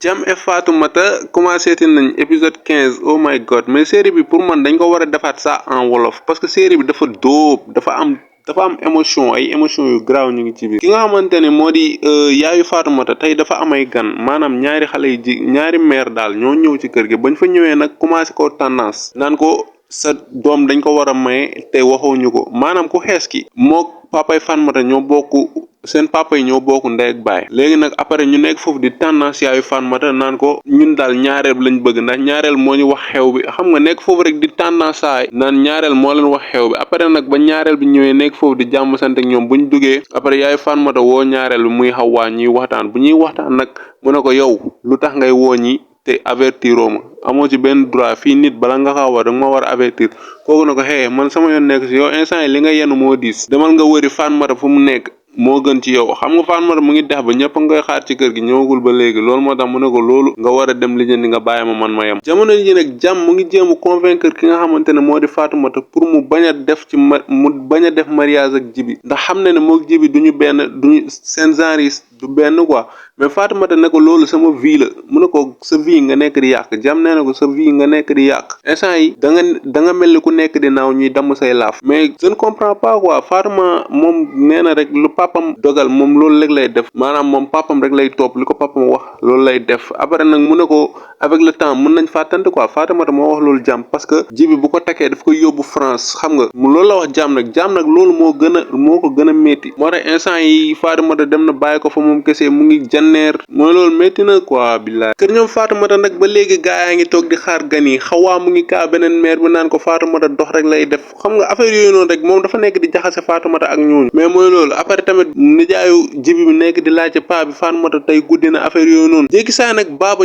Jam et Fatoumata commencé te nañ épisode 15 oh my god mais série bi pour man dañ ko war a defaat ça en wolof parce que série bi dafa dóob dafa am émotion ay émotion yu graaw ñu ngi ci biir ki nga xamante ne moo di yaayu Fatoumata tey dafa am ay gan maanaam ñaari xale yu ñaari mère daal ñoo ñëw ci kër gi bañ fa ñëwee nag commencé ko tendance naan ko sa doom dañ ko war a maye te waxuñu ko maanaam ku xees ki moo papay Fatoumata ñoo bokk seen papa yi ñoo bokk ndey ak baay léegi nag après ñu nekk foofu di tendance yaayu Fatoumata naan ko ñun daal ñaareel lañ bëgg ndax ñaareel moo ñu wax xew bi xam nga nekk foofu rek di tendance saay naan ñaareel moo leen wax xew bi après nag ba ñaareel bi ñëwee nekk foofu di jàmm sant ak ñoom bu ñu duggee après yaayu Fatoumata woo ñaareel bi muy Hawa ñuy waxtaan bu ñuy waxtaan nag mu ne ko yow lu tax ngay woo ñi te avertiroo ma amoo ci benn droit fii nit bala nga xaw a da nga ma war a avertir kooku ne ko xëy man sama yoon nekk si yow instant yi li nga yenu moo diis demal nga wëri Fatoumata fu mu nekk moo gën ci yow xam nga Fatoumata mu ngi dex ba ñëpp a ngay xaar ci kër gi ñëwagul ba léegi loolu moo tax mu ne ko loolu nga war a dem lijjanti nga bàyyi ma man ma yem jamono ji nag jàmm mu ngi jéem a convaincre ki nga xamante ne moo di Fatoumata pour mu bañ a def mu bañ a def mariage ak Jibi ndax xam na ne moo Jibi duñu benn duñu seen genre yi du benn quoi mais Fatoumata ne ko loolu sama vie la mu ne ko sa vie nga nekk di yàq jàmm nee na ko sa vie nga nekk di yàq instant yi da nga mel ni ku nekk di naaw ñuy damm say laaf mais je ne comprends pas quoi Fatoumata moom nee na rek lu papam dogal moom loolu rek lay def maanaam moom papam rek lay topp li ko papam wax loolu lay def après nag mu ne ko avec le temps mun nañ fàttante quoi Fatoumata moo wax loolu jàmm parce que Jibi bu ko takkee daf koy yóbbu France xam nga mu loolu la wax jàmm nag loolu moo ko gën a métti moo tax instant yi Fatoumata dem na bàyyi ko fa moom kese mu ngi janneer mooy loolu métti na quoi billaay kër ñoom Fatoumata nag ba léegi gaa yaa ngi toog di xaar gan yi Xawaa mu ngi kaa beneen mère bi naan ko Fatoumata dox rek lay def xam nga affaire yooyu noonu rek moom dafa nekk di jaxase Fatoumata ak ñooñu mais mooy loolu après tamit nijaayu Jibi bi nekk di laajte paa bi Fatoumata tey guddi na affaire yooyu noonu jékki saa nag baaba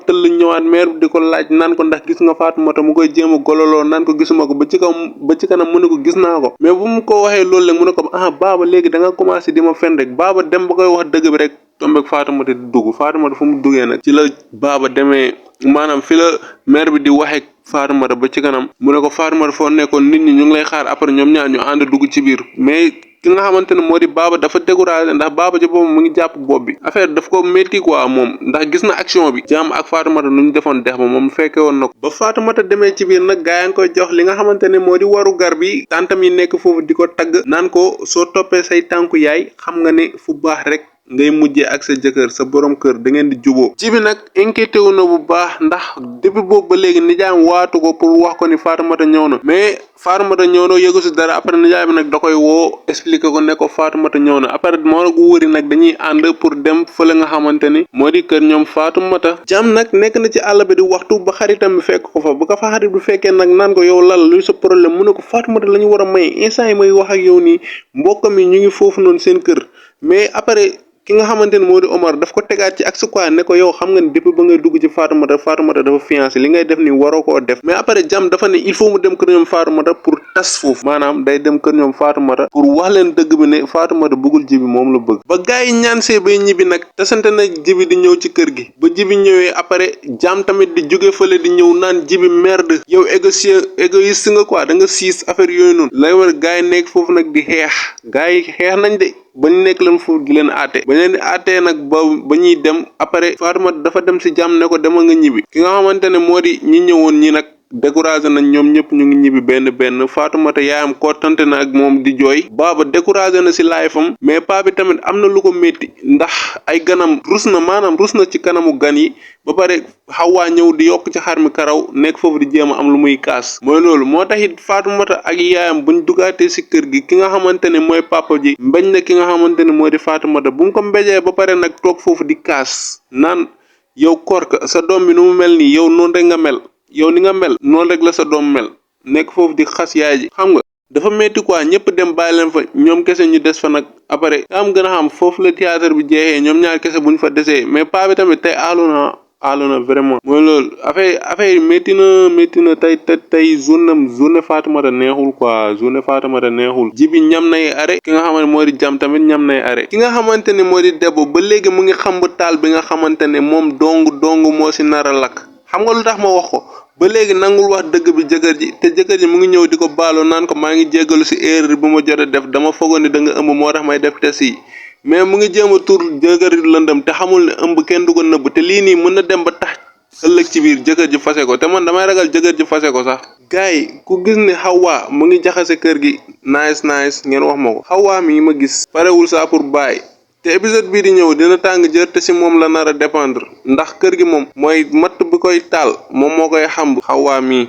tëll ñëwaat mère bi di ko laaj naan ko ndax gis nga Fatoumata mu koy jéem a gololoo naan ko gisuma ko ba ci kanam mu ne ko gis naa ko mais bu mu ko waxee loolu rek mu ne ko baaba léegi da nga commencé di ma fen rek baaba dem ba koy wax dëgg bi rek tombek Fatoumata di dugg Fatoumata fu mu duggee nag ci la baaba demee maanaam fi la mère bi di waxee Fatoumata ba ci kanam mu ne ko Fatoumata foo nekkoon nit ñi ñu ngi lay xaar après ñoom ñaar ñu ànd dugg ci biir mais ki nga xamante ne moo di baaba dafa découragé ndax baaba ci boobu mu ngi jàpp bopp bi affaire daf ko métti quoi moom ndax gis na action bi jàmm ak Fatoumata nu ñu defoon dex ba moom fekke woon na ko ba Fatoumata demee ci biir nag gaa yaa ngi koy jox li nga xamante ne moo di waru gar bi tantam yi nekk foofu di ko tagg naan ko soo toppee say tànku yaay xam nga ne fu baax rek ngay mujjee ak sa jëkkër sa borom kër da ngeen di juboo Jibi nag inquiété wu na bu baax ndax depuis boobu ba léegi nijaayam waatu ko pour wax ko ni Fatoumata ñëw na mais Fatoumata ñëw na yëgu si dara après nijaay bi nag da koy woo expliqué ko ne ko Fatoumata ñëw na après moo nag wëri nag dañuy ànd pour dem fële nga xamante ni moo di kër ñoom Fatoumata jàmm nag nekk na ci àll bi di waxtu ba xaritam bi fekk ko fa bu ko fa xarit bi fekkee nag naan ko yow lal luy sa problème mu ne ko Fatoumata la ñu war a may instant yi may wax ak yow nii mbokkam yi ñu ngi foofu noonu seen kër mais après ki nga xamante ne moo di Omar daf ko tegaat ci ak quoi ne ko yow xam nga ni depuis ba ngay dugg ci Fatoumata dafa fiancé li ngay def ni waroo koo def mais après jàmm dafa ne il faut mu dem kër ñoom Fatoumata pour tas foofu maanaam day dem kër ñoom Fatoumata pour wax leen dëgg bi ne Fatoumata bëggul Jibi moom la bëgg ba gars yi ñaan see bay ñibbi nag tasante na Jibi di ñëw ci kër gi ba Jibi ñëwee après jàmm tamit di jóge fële di ñëw naan Jibi merde yow égoïste nga quoi da nga siis affaire yooyu noonu lay war gars yi nekk foofu nag di xeex gars yi xeex nañ de bañ nekk leen foofu di leen aate bañ leen di aatee nag ba ñuy dem après Fatoumata dafa dem si jàmm ne ko demal nga ñibbi ki nga xamante ne moo di ñi ñëwoon ñi nag découragé nañ ñoom ñëpp ñu ngi ñibbi benn Fatoumata yaayam kottante na ak moom di jooy baaba découragé na si laayfam mais paa bi tamit am na lu ko métti ndax ay ganam rus na ci kanamu gan yi ba pare Xawaa ñëw di yokk ci xar mi karaw nekk foofu di jéem a am lu muy kaas mooy loolu moo tax it Fatoumata ak yaayam buñ dugaatee si kër gi ki nga xamante ne mooy papa ji mbeñ na ki nga xamante ne moo di Fatoumata bu mu ko mbéjee ba pare nag toog foofu di kaas naan yow korka sa doom bi nu mu mel nii yow noonu rek nga mel yow ni nga mel noonu rek la sa doom mel nekk foofu di xas yaay ji xam nga dafa metti quoi ñëpp dem bàyyi leen fa ñoom kese ñu des fa nag après am gën a xam foofu la théâtre bi jeexee ñoom ñaar kese buñ fa desee mais paa bi tamit tey aalu na vraiment mooy loolu affaire yi métti na tey journée Fatoumata neexul quoi journée Fatoumata neexul Jibi ñam nay are ki nga xamante moo di jam tamit ñam nay are ki nga xamante ne moo di Debbo ba léegi mu ngi xam taal bi nga xamante ne moom dong moo si nar a lakk xam nga lu tax ma wax ko ba léegi nangul wax dëgg bi jëkkër ji te jëkkër ji mu ngi ñëw di ko baaloo naan ko maa ngi jéggalu si erreur bu ma jot a def dama foogoon ni da nga ëmb moo tax may def test yi mais mu ngi jéem a tur jëkkër lëndëm te xamul ne ëmb kenn du ko nëbb te lii nii mën na dem ba tax ëllëg ci biir jëkkër ji fase ko te man damay ragal jëkkër ji fase ko sax. gars yi ku gis ne Hawa mu ngi jaxase kër gi nice ngeen wax ma ko. Hawa mi ma gis parewul saa pour bàyyi te épisode bii di ñëw dina tàng jër te si moom la nar a dépendre ndax kër gi moom mooy matt bi koy taal moom moo koy xamb Hawa mi.